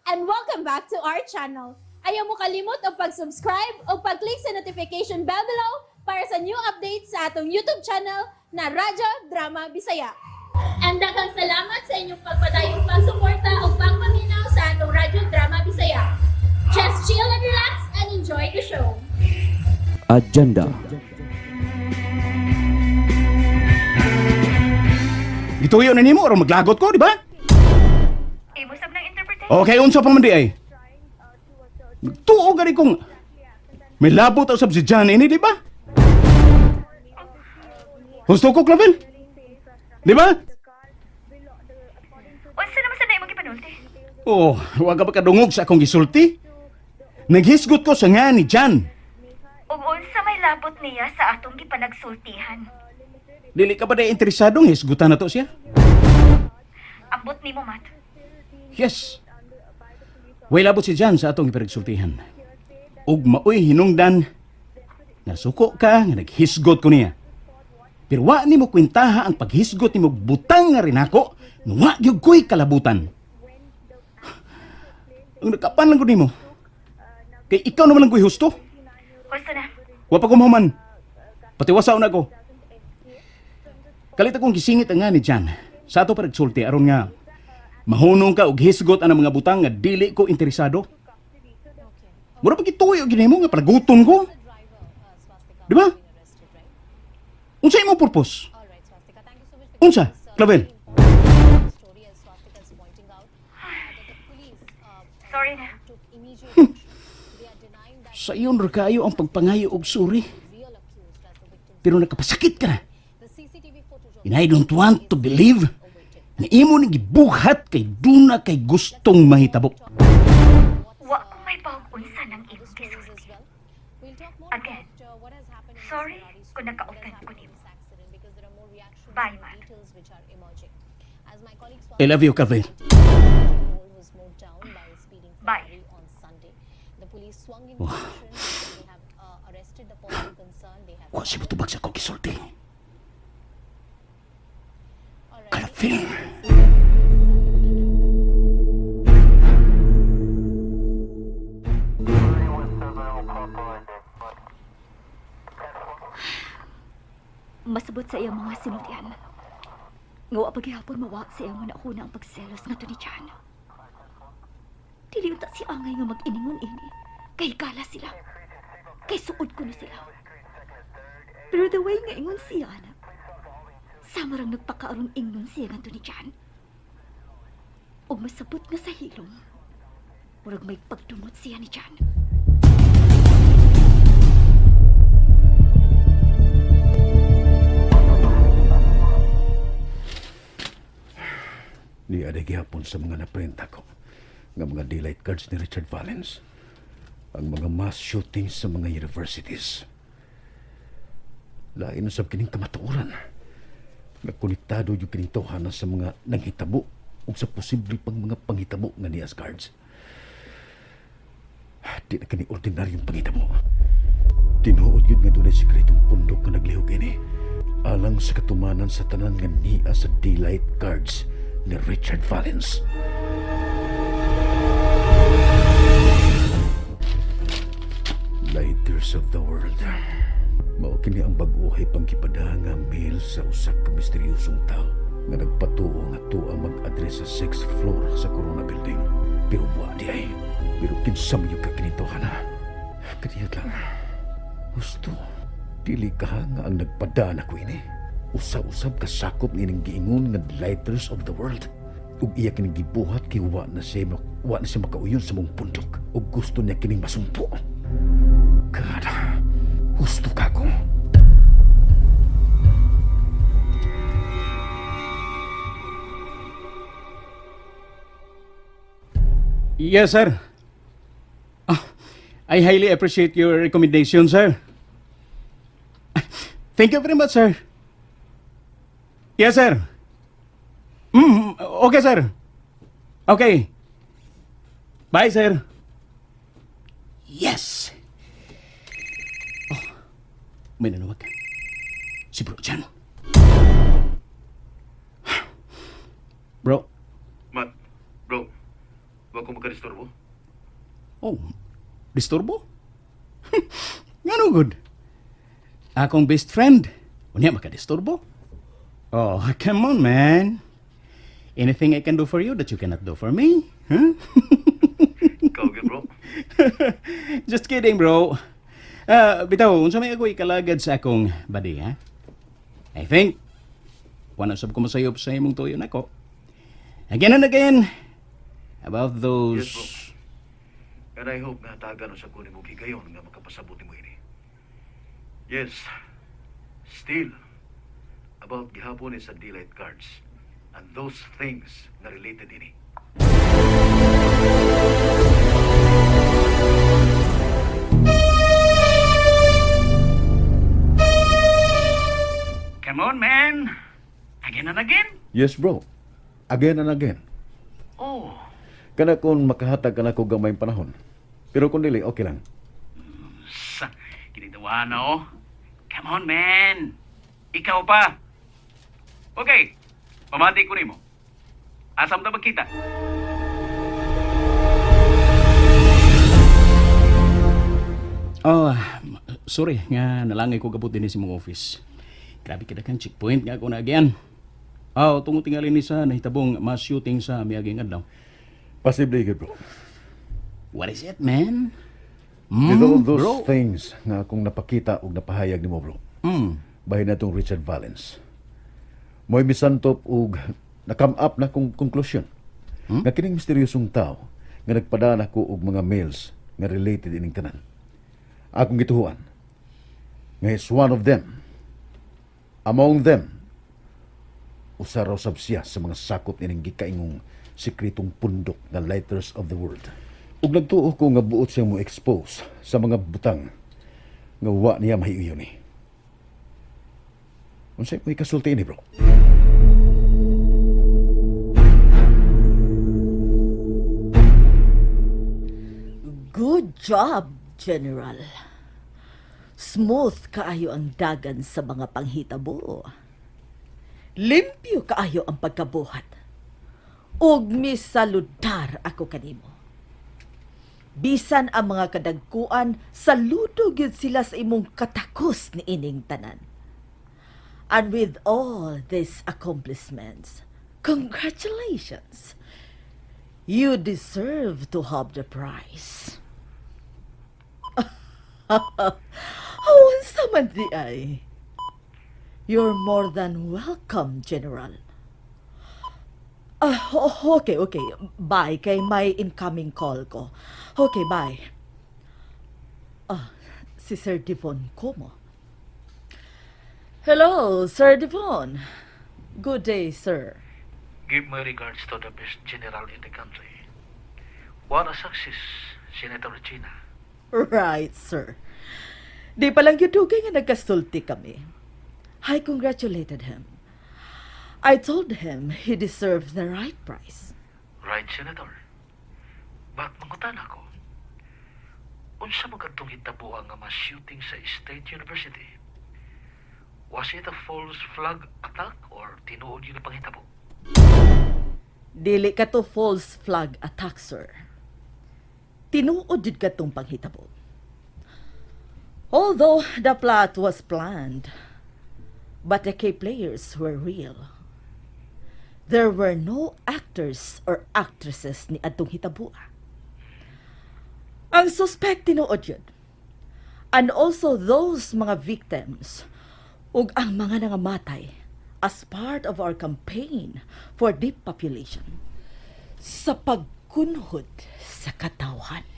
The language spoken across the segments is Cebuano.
And welcome back to our channel. Ayaw mo kalimot og pag-subscribe o pag-click sa notification bell below para sa new updates sa atong YouTube channel na Radyo Drama Bisaya. And daghang salamat sa inyong pagpadayong pagsuporta o pagpaminaw sa atong Radyo Drama Bisaya. Just chill and relax and enjoy the show. Agenda. Gituyo na nimo aron maglagot ko, di ba? Imo sab ng interpretation. Okay, unsa pa man di ay? Tuo gani kung may labot usab si John ini, di ba? Husto ko, Clavel. Di ba? Unsa naman sa imong gipanulti? Oh, wa ka ba kadungog sa akong gisulti? Naghisgot ko sa nga ni John. Ug unsa may labot niya sa atong gipanagsultihan? Dili ka ba na interesadong hisgutan na to siya? Ambot nimo, Matt. Yes. Way labot si John sa atong ipinagsultihan. Ug maoy hinungdan, nasuko ka nga naghisgot ko niya. Pero wa nimo kwentaha ang paghisgot nimo butang nga rinako, nga wa gyud ko'y kalabutan. Ang nakapan lang ko nimo. Kay ikaw naman lang ko'y husto. Husto na. Wa pa ko mahuman. Patiwasaw na ko. Kalit akong gisingit ang nga ni Jan. Sa ato paragsulti aron nga mahunong ka og hisgot ang mga butang nga dili ko interesado. Mura pa gituyo gini mo nga palaguton ko. Di ba? Unsa imong purpose? Unsa, Clavel? Sorry na. Sa iyon ra kaayo ang pagpangayo og suri. Pero nakapasakit ka na. And I don't want to believe na imo ni gibuhat kay duna kay gustong mahitabo. Wa ko may bawog unsa nang imong gisulti. Again, sorry kung naka-offend ko nimo. Bye, Matt. I love you, Calvin. Bye. Wa siya motubag sa akong gisulti. Calvin. Masabot sa iyang mga sinultian. Nga wa paghihapon mawa sa iyang una-una ang pagselos nga ni Jan. Dili unta si angay nga mag-iningon ini. Kay gala sila. Kay suod ko na sila. Pero the way nga ingon siya na, samarang nagpakaaron ingnon siya nga ni Jan. O masabot nga sa hilom, murag may pagdumot siya ni Jan. Ni ada gihapon sa mga naprenta ko nga mga daylight cards ni Richard Valens ang mga mass shootings sa mga universities. Lain usab kining kamatuoran nga konektado yung kining tawhana sa mga nanghitabo ug sa posible pang mga panghitabo nga nias cards. Di na kini ordinaryong panghitabo. Tinuod yun nga dunay sekretong pundok nga naglihok ini alang sa katumanan sa tanan nga niya sa daylight cards ni Richard Valens. Lighters of the world. Mao kini ang bag-ohay panggipada nga mail sa usa ka misteryosong tao nga nagpatuo nga tuwa mag-address sa 6th floor sa Corona Building. Pero wa di ay. Pero kinsa man yung kakinitohan ha? Kaniyat lang. Husto. Dili ka nga ang nagpadaan ako ini. Usa-usab kasakop ni ining giingon nga lighters of the world. Ug iya kining gibuhat kay wa na siya makauyon sa mong pundok. Ug gusto niya kining masumpo. God, husto ka ko. Yes, sir. Ah, I highly appreciate your recommendation, sir. Thank you very much, sir. Yes, sir. Okay, sir. Okay. Bye, sir. Yes. Oh, may nanawag. Si Bro Chan. Bro, Matt, bro, wa ba ko makadisturbo? Oh, disturbo? Ngano gud? Akong best friend. Unya makadisturbo? Oh, come on, man. Anything I can do for you that you cannot do for me? Huh? Ikaw gyud, bro. Just kidding, bro. Ah, bitaw, unsa may ako ikalagad sa akong body, ha? I think, wala sab ko masayop sa imong tuyo nako. Again and again, about those. Yes, bro. And I hope nga hatagan sa ko nimo higayon nga makapasabot nimo ini. Yes. Still about gihapon ni sa daylight cards and those things na related ini. Come on, man. Again and again. Yes, bro. Again and again. Oh. Kana kung makahatag ka na ko gamay panahon. Pero kung dili, okay lang. Sa, kinitawa na, oh. Come on, man. Ikaw pa. Okay. Pamati ko nimo. Asam ta magkita? Oh, sorry nga nalangay ko gabot din sa mong office. Grabe kada kang checkpoint nga ako na again. Oh, tungo tingali ni sa nahitabong mass shooting sa miaging adlaw. Possibly good, bro. What is it, man? With all those bro. things nga akong napakita ug napahayag nimo, bro. Bahin na tong Richard Valens. Mo'y misantop ug na-come up na kong konklusyon. Nga kining misteryosong tao nga nagpadala ko og mga mails nga related ining tanan. Akong gituhuan nga is one of them. Among them, usa raw sab siya sa mga sakop nining gikaingong sikretong pundok nga Lighters of the World. Ug nagtuo ko nga buot siya mo expose sa mga butang nga wa niya mahiuyon ni. Unsay mo ikasulti ni, bro? Good job, General. Smooth kaayo ang dagan sa mga panghitabo. Limpyo kaayo ang pagkabuhat. Ug misaludar ako kanimo. Bisan ang mga kadagkuan, saludo gyud sila sa imong katakos ni ining tanan. And with all these accomplishments, congratulations. You deserve to have the prize. Unsa man di ay? You're more than welcome, General. Ah, okay. Bye, kay may incoming call ko. Okay, bye. Ah, si Sir Devon Como. Hello, Sir Devon. Good day, sir. Give my regards to the best general in the country. What a success, Senator Regina. Right, sir. Di pa lang yun dugay nga nagkasulti kami. I congratulated him. I told him he deserved the right price. Right, Senator? But mangutan ako, unsa man kadtong hitabuan nga mass shooting sa State University? Was it a false flag attack or tinuod yun ang panghitabo? Dili ka to false flag attack, sir. Tinuod jud ka tong panghitabo. Although the plot was planned, but the key players were real. There were no actors or actresses ni adtong hitabua. Ang suspect tinuod yun. And also those mga victims ug ang mga nangamatay as part of our campaign for depopulation sa pagkunhod sa katawhan.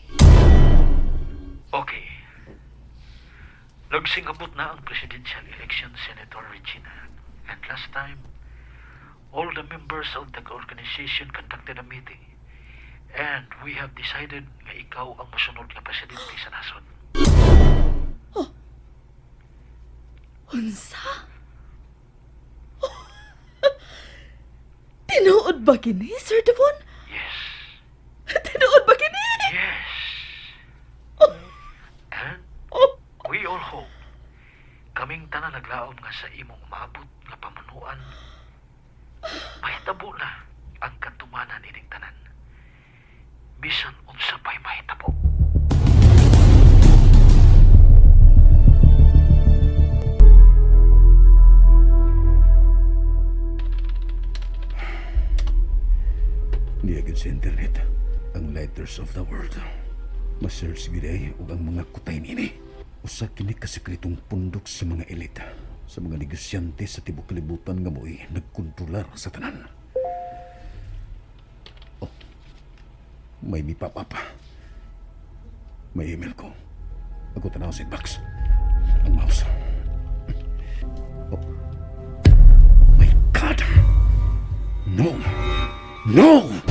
Okay. Nagsingabot na ang presidential election, Senator Regina. And last time, all the members of the organization conducted a meeting. And we have decided nga ikaw ang mosunod nga presidente sa nasod. Unsa? Tinuod ba kini, Sir Devon? Yes. Tinuod ba kini? Yes. And we all hope kaming tanan naglaom nga sa imong maabot nga pamunuan mahitabo na ang katumanan ining tanan. Niya gyud sa internet ang Lighters of the World. Ma-search gyud ay ug ang mga kutay niini. Usa kini ka sekretong pundok sa mga elite, sa mga negosyante sa tibuok kalibutan nga mo'y nagkontrolar sa tanan. Oh, may mi-pop up. May email ko. Ako tanaw sa inbox. Ang mouse. Oh. My God! No! No!